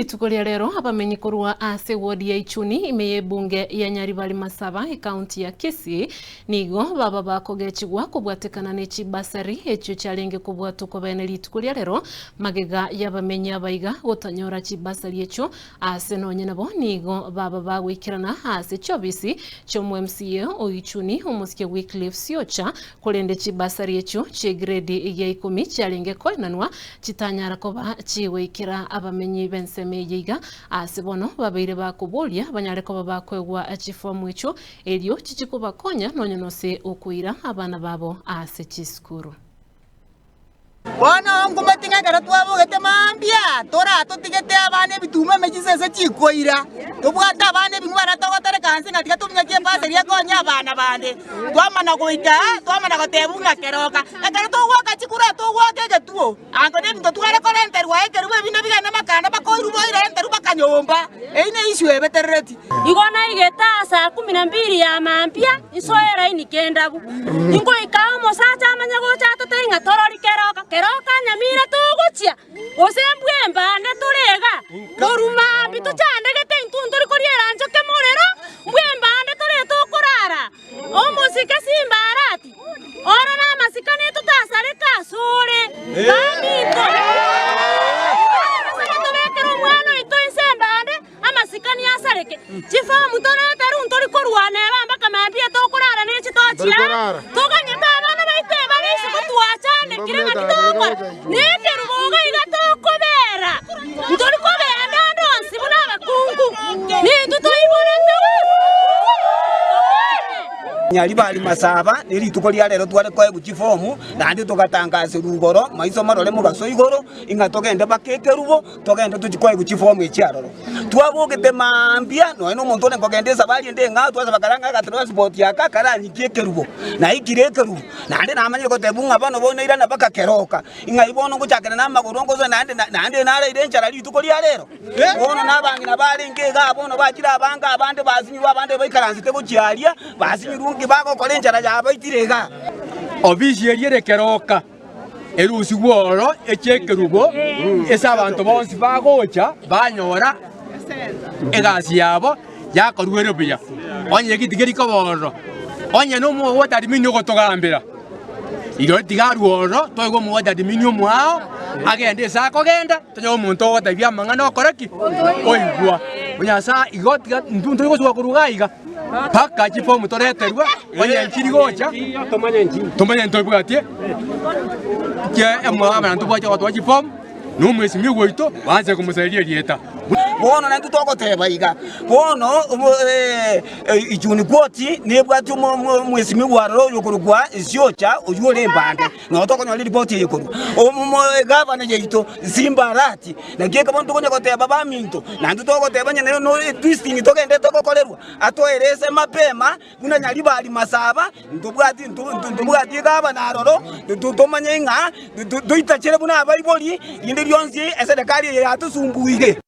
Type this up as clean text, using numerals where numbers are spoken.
Rituko ria rero abamenyi korwa ase ewodi ya Ichuni ime y'ebunge ya Nyaribari Masaba ekaunti ya Kisii nigo baba bakogechigwa kobwatekana ne chibasari echio chiarenge kobwatwa kobene rituko ria rero magega y'abamenyi abaiga gotanyora chibasari echio ase nonye nabo nigo baba bagoikerana ase chiobisi chi'omo MCA o Ichuni omosike Wycliffe Siocha Korende chibasari echio chi'egredi ya ikomi chiarenge koenanwa chitanyara koba chigoikera abamenyi b'ensemo eye iga, aase bono babeire bakoboria banyare koba bakoegwa chifomu echio, erio chichie kobakonya nonya nose okoira abana babo ase chisukuru. Bono nkumeti ng'a ekero twabogete mambia, toratotigete abana ebituma ime chisese chikoira, tobwate abana ebing'u baria togotereka nse ng'a tiga tominyokie ebasari ekonye abana bande. Twamana goika aa, twamana gotebwa ng'a keroka, ekero togoaka chikura togoaka egetuo, anto nebinto tware korenterwa ekerubo ebinde bigende makanda bakoirwa boirenterwa mpaka nyomba, eyio ne issue ebeterereti. Igo naigete aa saa kumi na mbili ya mambia, insoe eraini kendabu. Ingoika omosacha amanye gocha atotebie ng'a torori keroka, keroka nyamira togochia, gose embwa embande tore iga, korwa mambia tochandegete intwe ntori koria erancho kemorero, mbwa embande tore tokorara. Omosike Simbarati, orore amasikani totasareka asore, baminto. Tobasaba tobekere omwana oito inse embande, Amasikani asareke, chifomu torete run tori korwana eba mpaka mambia tokorara ne chitochi aa, toganyete abana baito ebare isiko twachandekire ng'aki togokora, nekerubo iga iga tokobera, ntori kobenda ande onsi buna abakungu, nintwe toiborete tokwane. Nyaribari Masaba, ne rituko ria rero tware koegwa chifomu, naende togatangaserwa igoro, maiso marore mogaso igoro, ing'a togende mpaka ekerubo, Togende tochie koegwa chifomu echi aroro. Twabogete mambia, nonya nomonto onde nkogenda esabari ende eng'ao, twasaba kare ang'e agatransport aka karanyikie ekerubo. Naikire ekerubo, naende namanyire gotebwa ng'a bono bono nairana mpaka keroka. Ing'ai bono ngochakera namagoro ngosoe naende naende naraire enchara rituko ria rero. Bono na abang'ina barenge igaa bono bachire abange abande basinyirwe abande baikaransete gochia aria, basinyirwe nki bagokora enchara yabaitire igaa. Ofisi eria ere keroka. Erusigwe oro echie ekerubo ase abanto bonsi bagocha banyora egasi yabo yakorwa ere buya. Onye egiti keria koba ororo, onye nomowati admin ogotogambera, rirorio tiga arwe ororo toegwe omowati admin omoao agende ase akogenda tonyore omonto ogotebia amang'ana okore ki? Oigwa. Nyasae igo tiga intwe ntori gosuka korwa iga iga. Mpaka chifomu toreterwe, onye nchiri gocha, tomanye ntobwatie abanto tobwache gotoa chifomu, na omwesimigwa oito baanse komosareria erieta. Bono naintwe togoteba iga, bono Ichuni Kwoti nebwati omwesimigwa aroro oyokorokwa Siocha oyio ore embande, nabo tokonyora eripoti eye korwa egavana yaito Simba Arati. Naki ekero ntokonya goteba baminto, naintwe togoteba onye nere no etwisting togenderete gokorerwa, atoerese mapema buna Nyaribari Masaba, ntobwati ntobwati egavana aroro, tomanye ng'a toitachere buna abaibori, rinde rionsi eserekari eye yatosumbuire.